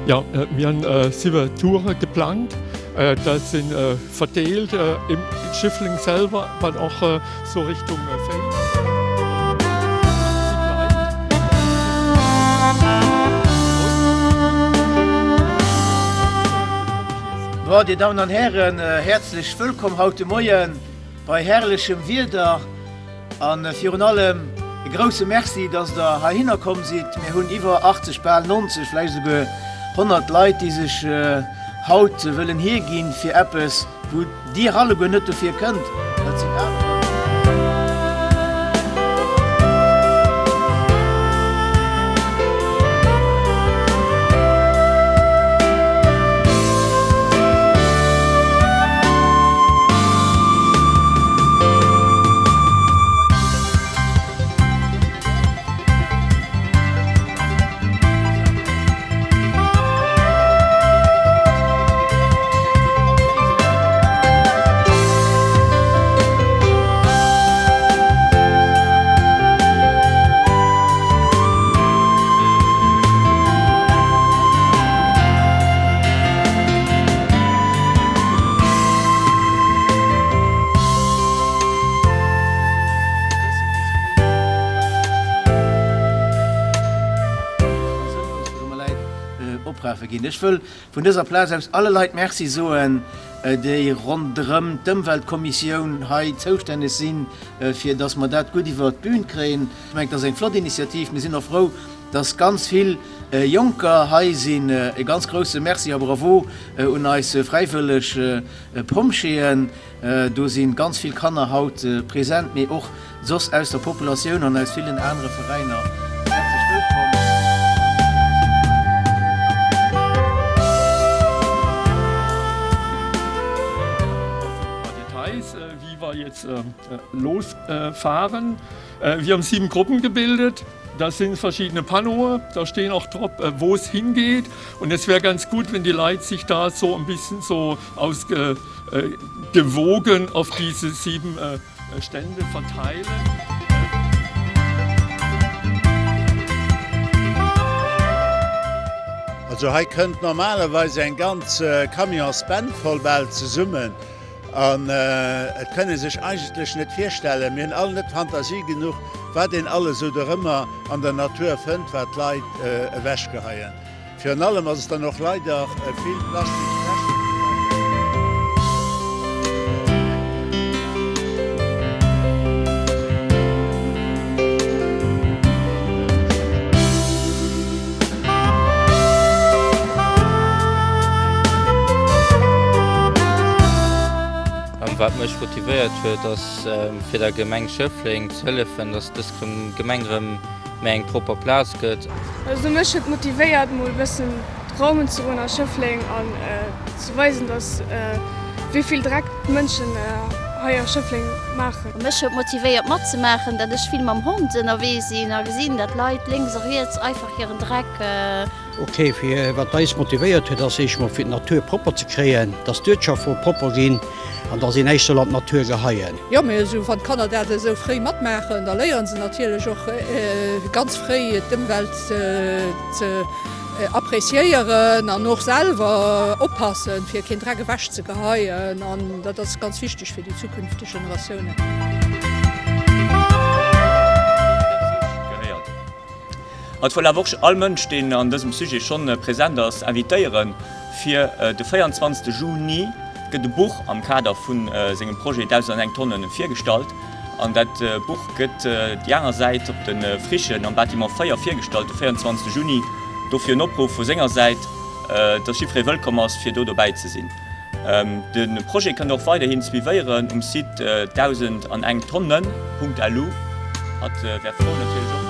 Ja, mir hunn 7 Toure geplangt. Dat sinn verdeelt im Schiffling selwer, awer och sou Richtung Féiz. Bon, Dir Dammen an Hären, häerzlech wëllkomm haut de Moien bei herrlechem Wieder. A virun allem e grouse Merci, dass Der heihinner komm sidd. Mir hunn iwwer 80, bal 90, vläicht esouguer 100 Leit, déi sech haut wëllen hierginn fir eppes, wou Dir alleguer net dofir kënnt. Dat sinn anerer. Oprafe ginn. Ech wëll vun dëser Plaz aus alle Leit Merci soen, déi ronderëm d'Ëmweltkommissioun hei zoustänneg sinn, fir dass mer dat gutt iwwert d'Bün kréien. Ech mengen, et ass eng flott Initiativ. Mir sinn och frou, dass ganz vill Jonker hei sinn. E ganz grouse Merci a Bravo un eis fräiwëlleg Pompjeeën. Do si ganz vill Kanner haut present, mee och soss aus der Populatioun an aus villen anere Veräiner. Häerzlech wëllkomm. Details, wie wir jetzt losfahren. Wir haben 7 Gruppen gebildet. Da sind verschiedene Panneaue, da stehen auch drop, wo es hingeht. Und es wäre ganz gut, wenn die Leit sich da so ein bisschen so ausgewogen auf diese 7 Stände verteilen. Also hei kënnt normalerweis eng ganz Camionsband voll bal zesummen. An et kann ee sech eigentlech net virstellen, mir hunn all net Fantasie genuch, wat een alles esou dorëmmer an der Natur fënnt, wat d'Leit ewechgeheien. Virun allem ass et dann och leider vill Plastiksfläschen, déi d'Leit. Wat mech motivéiert huet, ass fir der Gemeng Schëffleng ze hëllefen, dass dës Gemeng erëm méi eng propper Plaz gëtt. Also mech huet motivéiert mol e bëssen raumen ze goen a Schëffleng an ze weisen, dass wéi vill Dreck d'Mënschen hei a Schëffleng maachen. Mech huet motivéiert matzemaachen, dat ech vill mam Hond ënnerwee sinn a gesinn, dat Leit lénks a riets einfach hiren Dreck. Ok, fir wat eis motivéiert huet ass eescht mol fir d'Natur propper ze kréien, dass d'Uertschaft soll propper ginn an dass een näischt soll an d'Natur geheien. Jo, mee esou wann d'Kanner dat esou fréi matmaachen, da léieren se natierlech och ganz fréi d'Ëmwelt ze appréciéieren an och selwer oppassen, fir keen Dreck ewech ze geheien an dat ass ganz wichteg fir déi zukünfteg Generatiounen. Haut wëll awer och all Mënsch, deen an dësem Sujet schonn present ass, invitéieren, fir de 24 Juni gëtt e Buch am Kader vu sengem Projet 1001 Tonnen virgestallt. An dat Buch gëtt déi aner Säit op de Frichen am Bâtiment 4 virgestallt de 24 Juni. Dofir en Opruff vu senger Säit, dass jiddweree wëllkomm ass, fir do dobäi ze sinn. De Projet kënnt Der och weiderhin suivéieren um Site 1001tonnen.lu. Hatt wär frou natierlech och.